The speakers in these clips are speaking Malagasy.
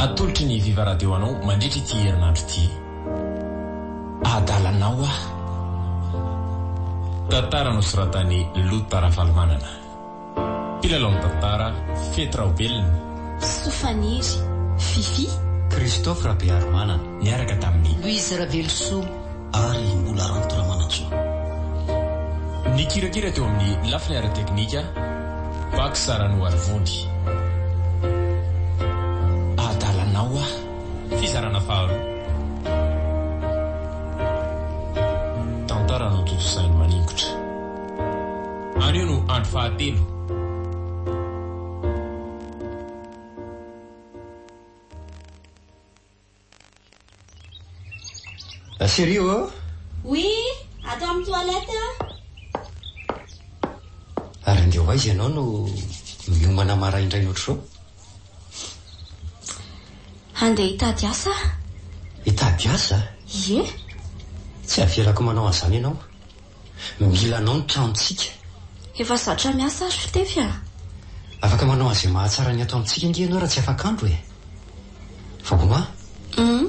Atolotry ny Viva Radio anao mandritra ity herinandro ity. Adalanao aho. Tantara nosoratan'i Lota Ravalomanana. Mpilalao ny tantara, Fety Raobelina. Soa Faniry, Fiffi. Christophe Rabearimanana. Niaraka tamin'i. Louise Ravelosoa. Ary Mbola Ranto Ramanantsoa. Nikirakira teo amin'ny lafiny ara-teknika, Pax Ranoarivony. Adalanao aho. Fizarana faharoa. Tantara notontosain'i Maningotra. Anio no andro fahatelo. Chérie ô! Oui, ato amin'ny toilette aho. Ary andeha ho aiza ianao no miomana maraindraina ohatr'izao? Handeha hitady asa aho. Hitady asa? Ie. Tsy avelako manao an'izany ianao. Mila anao ny tranontsika. Efa zatra miasa aho ry Fitefy a! Afaka manao an'izay mahatsara ny ato amintsika ange ianao raha tsy afak'andro e! Vaoma a! Hum.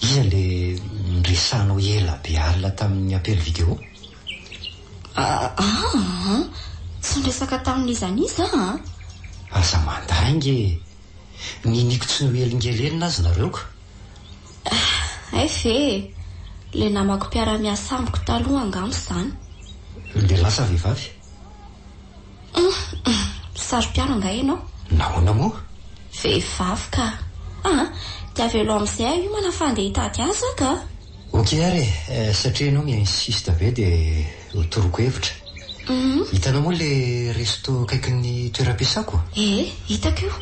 Iza le niresahanao ela be alina tamin'ny appel vidéo? Aa! Tsy niresaka tamin'iza n'iza aho an! Aza mandainga e! Niniako tsy nohelingelenina aza nareo ka! Hay ve e! Le namako mpiara-miasa amiko taloha angamba izany. Lehilahy sa vehivavy? Hum! Saro-piaro angaha ianao? Nahoana moa? Vehivavy ka! Ah! Dia avelao amin'izay aho hiomana fa handeha hitady azy aho ka! Ok ary e! Satria ianao mi-insiste be dia ho toroko hevitra. Hitanao moa le resto akaikin'ny toeram-piasako? Ee, hitako io.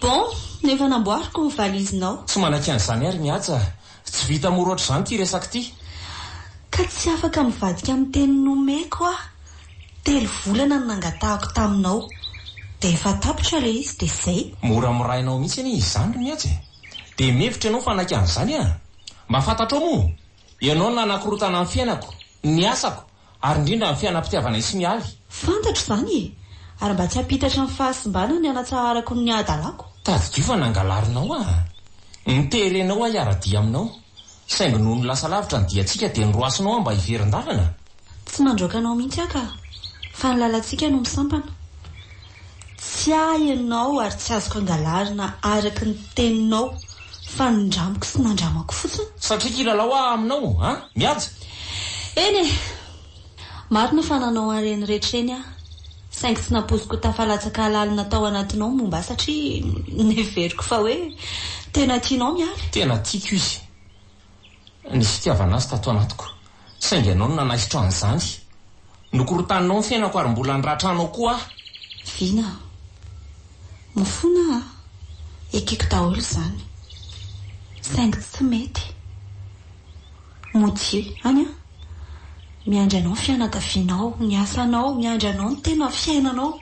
Bon, efa namboariko ny valizinao. Tsy manaiky an'izany ary Mihaja. Tsy vita mora ohatr'izany ity resaka ity. Ka tsy afaka mivadika amin'ny teny nomeko aho. Telo volana no nangatahako taminao. Dia efa tapitra ilay izy dia izay. Moramorainao mihitsy anie izany ry Mihaja e. Dia mihevitra ianao fa hanaiky an'izany aho? Mba fantatrao moa? Ianao no nanakorontana ny fiainako, ny asako, ary indrindra ny fiainam-pitiavanay sy Mialy. Fantatro izany e! Ary mba tsy hampitatra ny fahasimbana ny hanatsaharako ny hadalako. Tadidio fa nangalarinao aho. Niterenao aho hiara-dia aminao. Saingy nony lasa lavitra ny diantsika dia noroasinao aho mba hiverin-dalana. Tsy mandroaka anao mihitsy aho ka! Fa ny lalantsika no misampana. Tsy ahy ianao ary tsy azoko angalarina araka ny teninao fa nindramiko sy nandramako fotsiny. Satria kilalao aho aminao an! Mihaja! Eny e! Marina fa nanao an'ireny rehetra ireny aho. Saingy tsy nampoiziko ho tafalatsaka lalina tao anatinao ny momba ahy satria neveriko fa hoe tena tianao Mialy. Tena tiako izy. Nisy fitiavana azy tato anatiko. Saingy ianao no nanaisotra an'izany. Nokorontaninao ny fiainako ary mbola niràtranao koa aho. Vina a! Mifona aho. Ekeko daholo izany. Saingy tsy mety. Modia any an! Miandry anao ny fianakavianao, ny asanao, miandry anao ny tena fiainanao.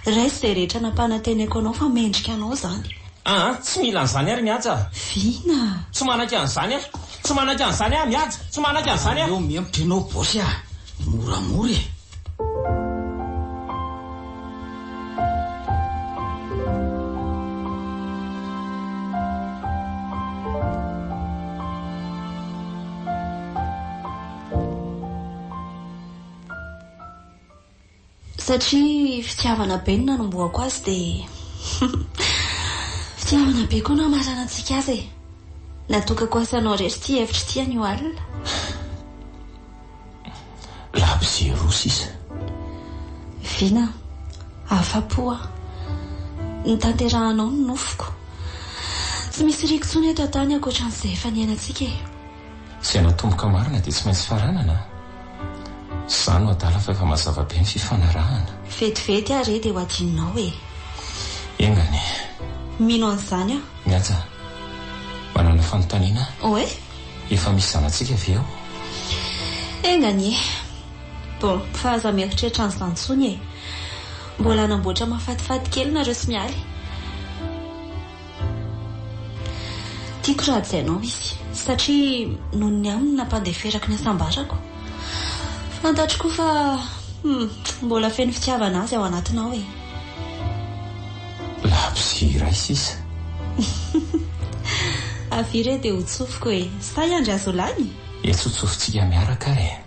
Raiso izay rehetra nampanantenaiko anao fa mendrika anao izany. Aa, tsy mila an'izany aho ry Mihaja a! Vina a! Tsy manaiky an'izany aho! Tsy manaiky an'izany aho Mihaja! Tsy manaiky an'izany aho! Aleo mihemotra ianao boss a! Moramora e! Satria fitiavana be no nanombohako azy dia fitiavana be koa no hamaranantsika azy e! Natokako asanao irery ity hevitra ity anio alina. Labozia roa sisa. Vina, afa-po aho. Notanterahanao ny nofiko. Tsy misy iriko intsony eto an-tany ankoatra an'izay efa niainantsika e. Izay natomboka marina dia tsy maintsy faranana a! Izaho no adala fa efa mazava be ny fifanarahana. Vetivety aho re dia ho adinonao e. Enga anie. Mino an'izany aho. Mihaja, manana fanontaniana aho. Oe? Efa misy zanatsika ve ao? Enga anie. Bon, fa aza mieritreritra an'izany intsony e. Mbola hanamboatra mahafatifaty kely nareo sy Mialy. Tiako raha hajainao izy, satria noho ny aminy no nampandeferako ny hasambarako. Fantatro koa fa hum, mbola feno fitiavana azy ao anatinao e. Labozia iray sisa. Avia re dia hotsofiko e. Sa hiandry azy ho lany? Etsy hotsofintsika miaraka ary e.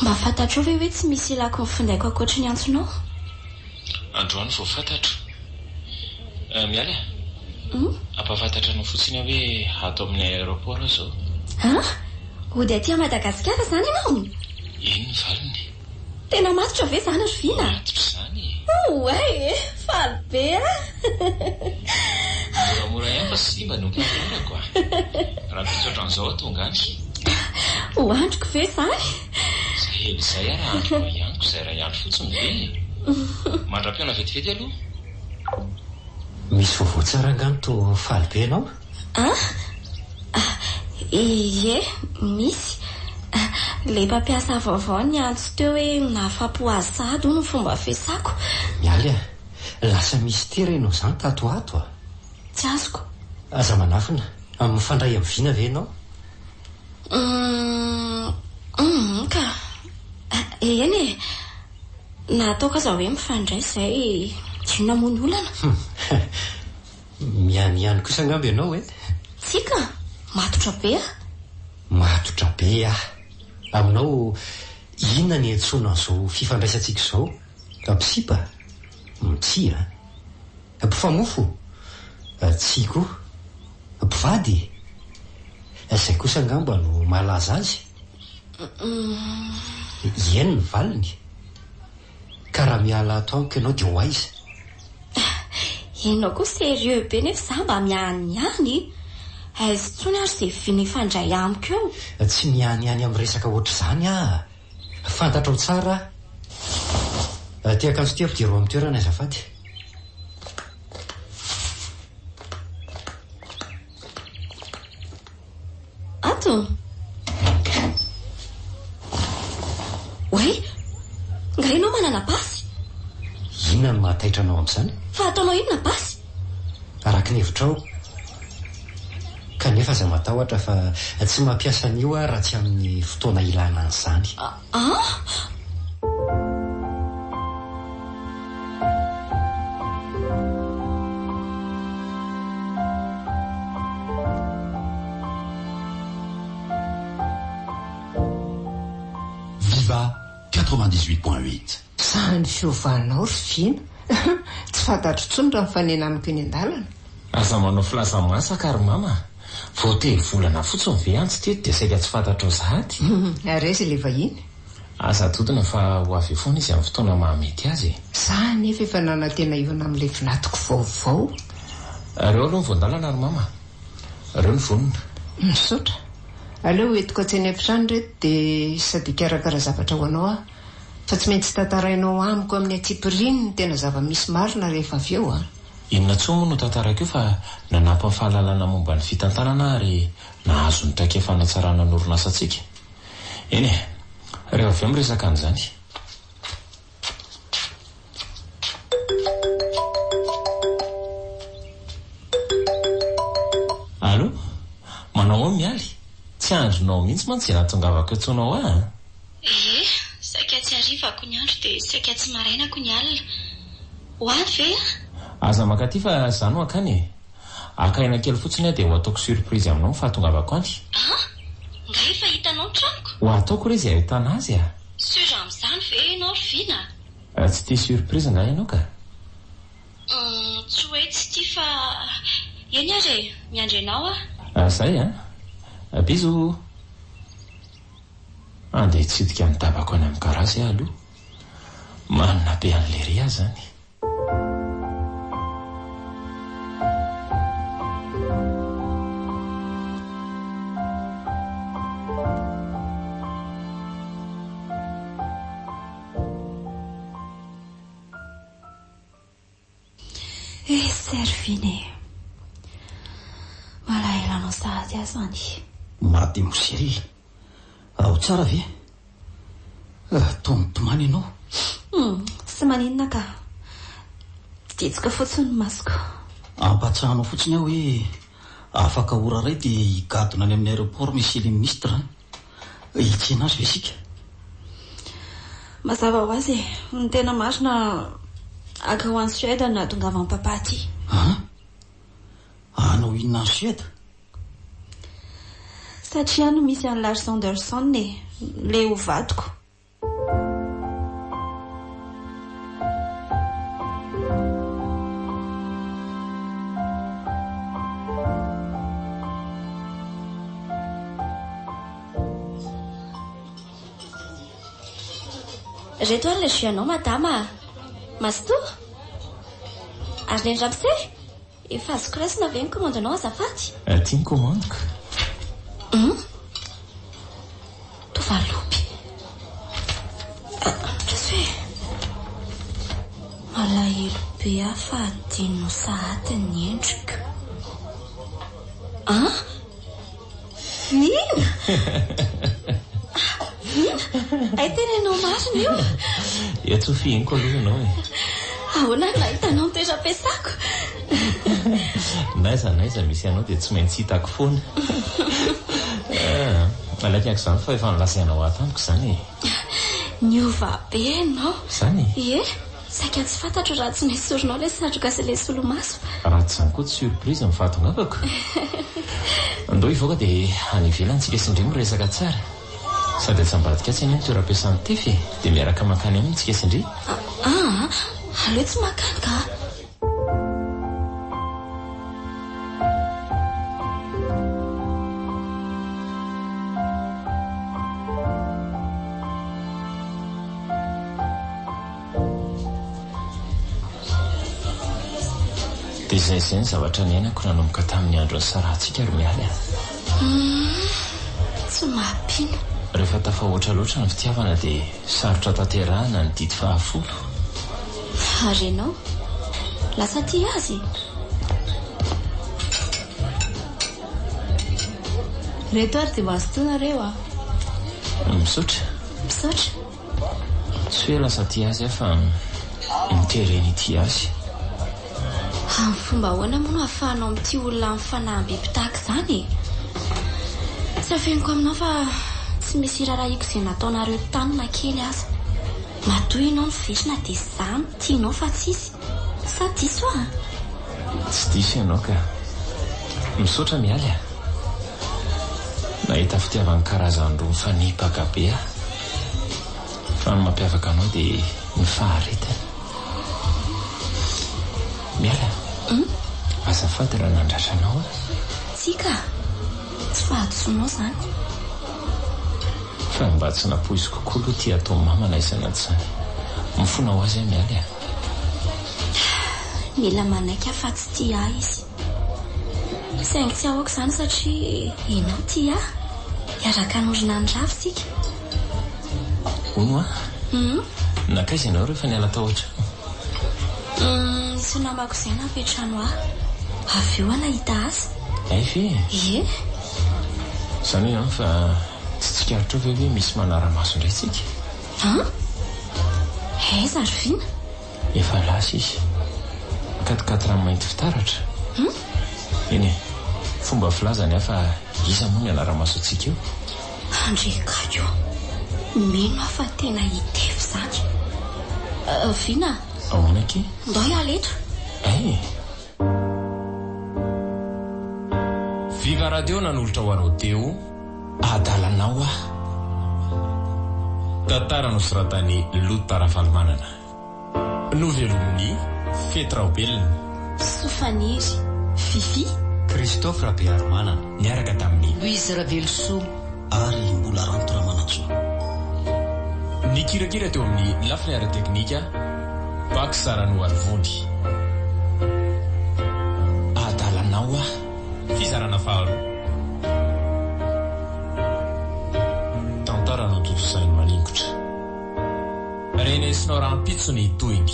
Mba fantatrao ve hoe tsy misy ilako ny findaiko ankoatry ny antsonao? Androany vao fantatro. Mialy a! Hampahafantatra anao fotsiny aho hoe ato amin'ny aéroport aho izao. An? Hody aty Madagasikara izany ianao? Eny ny valiny. Tena matotra ve izany ry Vina? Matotra izany e! Oay e! Faly be aho! Moramora ihany fa simba ny haut-parleur-ko a! Rahampitso ohatran'izao aho tonga any. Ho andriko ve izany? Izay ela izay ary andro mba hianiko izay iray andro fotsiny ve e! Mandra-pihaona vetivety aloha. Misy vaovao tsara angaha no toa faly be ianao? An? Ie, misy. Ilay mpampiasa vaovao niantso teo hoe nahafapo azy sahady hono ny fomba fiasako. Mialy a! Lasa mistera ianao izany tato ho ato a! Tsy azoko. Aza manafina. Mifandray amin'ny vina ve ianao? Humm, humm ka. Eny e! Na ataoko aza hoe mifandray izay, inona moa ny olana? Humm. Mihanihany kosa angamba ianao e? Tsia ka! Matotra be aho. Matotra be aho. Aminao, inona ny iantsoana an'izao fifandraisantsika izao? Mpisipa? Tsia. Mpifamofo? Tsia koa. Mpivady? Izay kosa angamba no mahalaza azy? Eny ny valiny. Ka raha miala ato amiko ianao dia ho aiza? Ianao koa sérieux be nefa za mba mihanihany. Aiza intsony ary izay vina hifandray amiko eo? Tsy mihanihany amin'ny resaka ohatr'izany aho. Fantatrao tsara aho. Ity akanjo ity ampidiro amin'ny toerany azafady. Ato? Oay! Nga ianao manana basy? Inona no mahataitra anao amin'izany? Fa ataonao inona basy? Araka ny hevitrao. Kanefa aza matahotra fa tsy mampiasa an'io aho raha tsy amin'ny fotoana ilana an'izany. An? Viva 98.8. Zany fiovanao ry Vina. Tsy fantatro intsony raha mifanena amiko eny an-dalana. Aza manao filaza masaka ry mama a! Vao telo volana fotsiny ve antsy teto dia saika tsy fantatrao sahady? Ary aiza ilay vahiny? Aza adodina fa ho avy eo foana izy amin'ny fotoana mahamety azy e! Za anefa efa nanantena hihaona amin'ilay vinatoko vaovao. Reo aloha ny voan-dalana ry mama a! Reo ny vonona. Misaotra. Aleo ho entiko hatseny avy hatrany ireto dia sady hikarakara zavatra ho anao aho. Fa tsy maintsy tantarainao amiko amin'ny antsipiriany ny tena zava-misy marina rehefa avy eo an! Inona intsony moa no tantaraiko eo fa nanampy ny fahalalana momba ny fitantanana aho ary nahazo ny traikefa hanatsarana ny orinasantsika. Eny e! Rehefa avy eo miresaka an'izany. Allô? Manao ahoana Mialy? Tsy andrinao mihitsy mantsy izay nahatongavako iantsoanao ahy an! Ie, saika tsy harivako ny andro dia saika tsy marainako ny alina. Ho any ve aho? Aza mankaty fa za no hankany e! Haka aina kely fotsiny aho dia ho ataoko surprise aminao ny fahatongavako any. An! Nga efa hitanao ny tranoko? Ho ataoko re izay ahitana azy a! Sûr amin'izany ve ianao ry Vina? Tsy tia surprise nga ianao ka? Humm, tsy hoe tsy tia fa. Eny ary e! Miandry anao aho. Zay an! Bisous! Andeha hitsidika an'i Dabako any amin'ny garazy aho aloha. Manina be an'i Lery aho izany. Servine e. Malahelo anao sahady aho izany. Mademoiselle, ao tsara ve? Toa mitomany ianao. Hum, tsy maninona ka. Ditsoka fotsiny ny masoko. Ampatsahanao fotsiny aho hoe afaka ora iray dia higadona any amin'ny aéroport Monsieur le Ministre an. Hitsena azy ve isika? Mazava ho azy e. Ny tena marina, haka ho any Suède no nahatongavan'i Papa aty. An? Hanao inona any Suède? Satria any no misy an'i Lars Anderson e, ilay ho vadiko. Reto ary ilay jus anao madama a! Mazotoa! Ary neny ramose? Efa azoko raisina ve ny commande-nao azafady? Aty ny commande-ko. Hum? Toa valopy. Andraso e! Malahelo be aho fa adinonao sahady ny endriko. An? Vina! Vina! Hay tena ianao marina io! Eo tsy ho fihiniko aloha ianao e! Ahoana no nahitanao ny toeram-piasako? N'aiza n'aiza misy anao dia tsy maintsy hitako foana. Alaikako izany fa efa nolazainao ahy tamiko izany e! Niova be ianao. Izany e? Ie. Saika tsy fantatro raha tsy nesorinao ilay satroka sy ilay solomaso. Raha tsy izany koa tsy surprise ny fahatongavako. Andao hivoaka dia any ivelany tsika sy ndry miresaka tsara. Sady atsy ambadika atsy anie ny toeram-piasan'i Tefy e! Dia miaraka mankany aminy tsika sy ndry. Aa! Aleo tsy mankany ka! Dia izay izay ny zavatra niainako nanomboka tamin'ny andro nisarahantsika ry Mialy a! Humm, tsy mampino. Rehefa tafahoatra loatra ny fitiavana dia sarotra tanterahina ny didy fahafolo. Ary ianao? Lasa tia azy? Reto ary dia mazotoa nareo a! Misaotra. Misaotra. Tsy hoe lasa tia azy aho fa notereny hitia azy. Amin'ny fomba ahoana moa no ahafahanao mitia olona amin'ny fanaham-biby tahaka izany e? Tsy afeniko aminao fa tsy misy irarahiako izay nataonareo tany na kely aza. Matoa ianao miverina dia izaho no tianao fa tsy izy. Sa diso aho? Tsy diso ianao ka. Misaotra Mialy a. Nahita fitiavan'ny karazany roa mifanipaka be aho. Fa ny mampiavaka anao dia ny faharetana. Mialy a. Azafady raha nandratra anao aho. Tsia ka. Tsy fahadisoanao izany. Fa mba tsy nampoiziko koa aloha ity atao mama na izany na tsy izany. Mifona ho azy aho Mialy a. Mila manaiky aho fa tsy tia ahy izy. Saingy tsy ahoako izany satria ianao tia ahy. Hiaraka hanorina ny rava isika. Hono hoa? Nankaiza ianao rehefa niala tao an-trano? Nisy namako izay nampiantrano ahy. Avy eo aho nahita azy. Hay ve? Ie. Izany hoe izany fa tsy tsikaritrao ve hoe misy manara-maso indray isika? An? Aiza ry Vina? Efa lasa izy. Quatre-quatre mainty fitaratra? Hum? Eny e, fomba filaza ny ahy fa iza moa ny hanara-maso antsika eo? Andriakaiko ô! Mino aho fa tena hitefy izany. Vina a! Ahoana akia? Ndao hiala eto. Hay e! Viva Radio nanolotra ho anao teo Adalanao aho. Tantara nosoratan'i Lota Ravalomanana. Novelomin'i Fety Raobelina. Soa Faniry, Fiffi. Christophe Rabearimanana. Niaraka tamin'i. Louise Ravelosoa. Ary Mbola Ranto Ramanantsoa. Nikirakira teo amin'ny lafiny ara-teknika, Pax Ranoarivony. Adalanao aho. Fizarana faharoa. Tantara notontosain'i Maningotra. Renesinao rahampitso ny tohiny.